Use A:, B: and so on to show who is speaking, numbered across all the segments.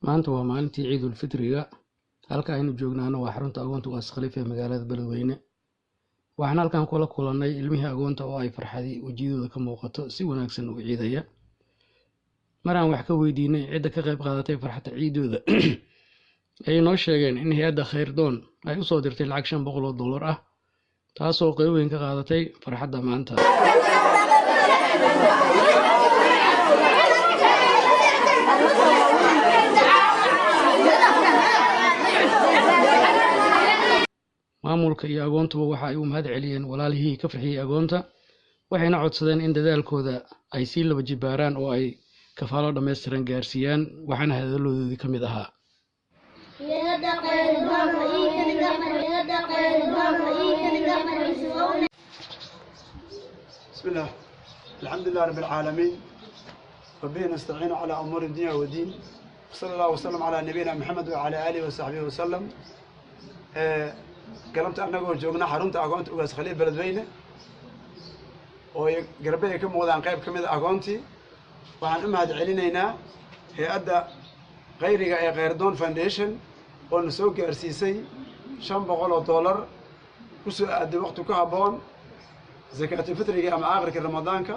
A: Maanta waa maalintii Ciidulfitriga. Halka aynu joognaana waa xarunta agoonta Ugaas Khaliif ee magaalada Beledweyne. Waxaan halkan kula kulannay ilmihii agoonta oo ay farxadii wejiyadooda ka muuqato, si wanaagsan u ciidaya. Maraan wax ka weydiinay cidda ka qayb qaadatay farxadda ciidooda, ayay noo sheegeen in hay-adda Khayrdoon ay usoo dirtay lacag $500 ah, taasoo qayb weyn ka qaadatay farxadda maanta. Maamulka iyo agoontuba waxa ay u mahad celiyeen walaalihii ka farxiyey agoonta, waxayna codsadeen in dadaalkooda ay sii laba jibaaraan oo ay kafaalo dhammaystiran gaarsiiyaan. Waxaana hadaladoodii ka mid ahaa:
B: بسم الله، الحمد لله رب العالمين، وبه نستعين على أمور الدنيا والدين، وصلى الله وسلم على نبينا محمد وعلى آله وصحبه وسلم. Galabta annagoo joogna xarunta agoonta Ugaas Khaliif Beledweyne oo ay garbe ay ka muuqdaan qayb ka mid a agoontii, waxaan u mahad celinaynaa hay-adda khayriga ee Khayrdoon Foundation oo na soo gaarsiisay $500 ku soo aaday waqti ku habboon zakaatulfitriga ama aakhirka Ramadaanka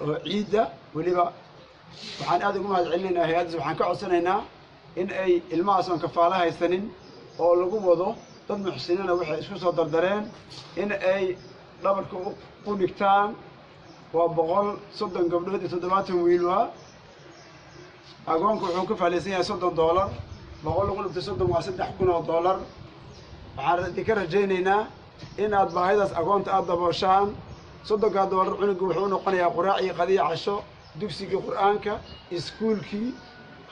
B: oo ciidda weliba. Waxaan aad ugu mahad celinaynaa hay-addaas. Waxaan ka codsanaynaa in ay ilmahaas oon kafaalo haysanin oo lagu wado dad muxsiniina waxay isku soo dardareen in ay dhabarka u dhigtaan. Waa 130 gabdhood iyo 70 wiil. Waa agoonku wuxuu ka faalaysan yahay $30. 100 lagu dhigto 30 waa $3,000. Waxaan idinka rajaynaynaa inaad baahidaas agoonta aada dabooshaan. 30-kaa dollar cunuga wuxuu u noqonayaa quraac iyo qadiya, casho, dugsigii Qur-aanka, iskuulkii.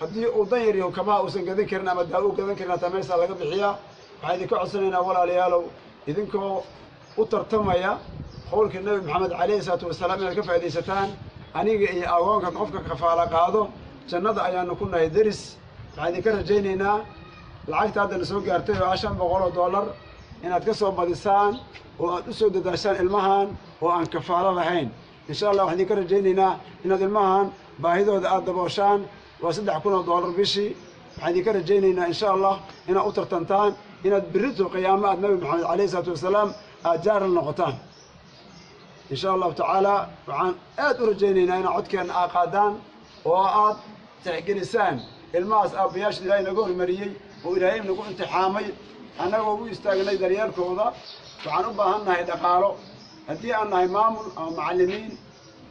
B: Haddii uu dan yar yaho, kabaha uusan gadan karin ama daawo u gadan karin, hataa meeshaa laga bixiyaa. Waxaan idinka codsanaynaa, walaalayaalow, idinkoo u tartamaya qowlka Nebi Maxamed calayhi salaatu wasalaam, inaad ka faaidaysataan. Aniga iyo agoonka qofka kafaala qaado jannada ayaanu ku nahay deris. Waxaan idinka rajaynaynaa lacagta haddana soo gaartay oo ah $500 inaad ka soo badisaan oo aad u soo dadaashaan ilmahan oo aan kafaalo lahayn. Insha Allah waxaan idinka rajaynaynaa inaad ilmahan baahidooda aada dabooshaan. Waa $3,000 bishii. Waxaan idinka rajaynaynaa, insha Allah, inaad u tartantaan inaad birrito qiyaamo aad Nabi Maxamed calayhi isalaatu wasalaam aad jaaral noqotaan, insha Allahu tacaala. Waxaan aad u rajaynaynaa inaad codkeenna aad qaadaan oo aad tixgelisaan ilmahaas aabbayaasha Ilaahay naga hormariyey oo Ilaahay nagu imtixaamay annagoo u istaagnay daryeelkooda. Waxaan u baahan nahay dhaqaalo haddii aan nahay maamul ama macallimiin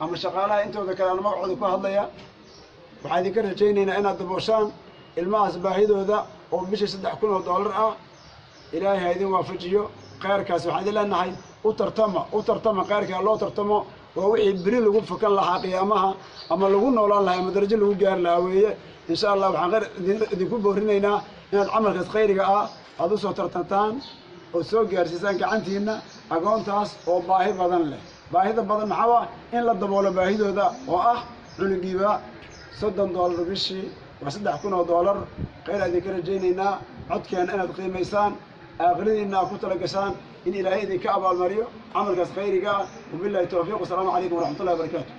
B: ama shaqaalaha intooda kale aan magacooda ku hadlaya. Waxaan idinka rajaynaynaa inaad dabooshaan ilmahaas baahidooda oo bishii $3,000 ah. Ilaahay ha idin waafajiyo khayrkaas. Waxaan idin leenahay: u tartama, u tartama khayrka, loo tartamo. Waa wixii beri lagu fakan lahaa qiyaamaha ama lagu noolaan lahaa ama darajo lagu gaari lahaa weeye. Insha Allah waxaan khayr idinku boorinaynaa inaad camalkaas khayriga ah aada u soo tartantaan oo soo gaarsiisaan gacantiinna agoontaas oo baahi badan leh. Baahida badan maxaa ah? In la daboolo baahidooda oo ah cunugiiba $30 bishii waa $3,000. Khayr aan idinka rajaynaynaa. Codkeena inaad qiimaysaan, aakhiradiinna aad ku tala gashaan, in Ilaahay idinka abaalmariyo camalkaas khayriga ah. Wabillahi towfiiq, wasalaamu calaykum waraxmatullahi wabarakaatu.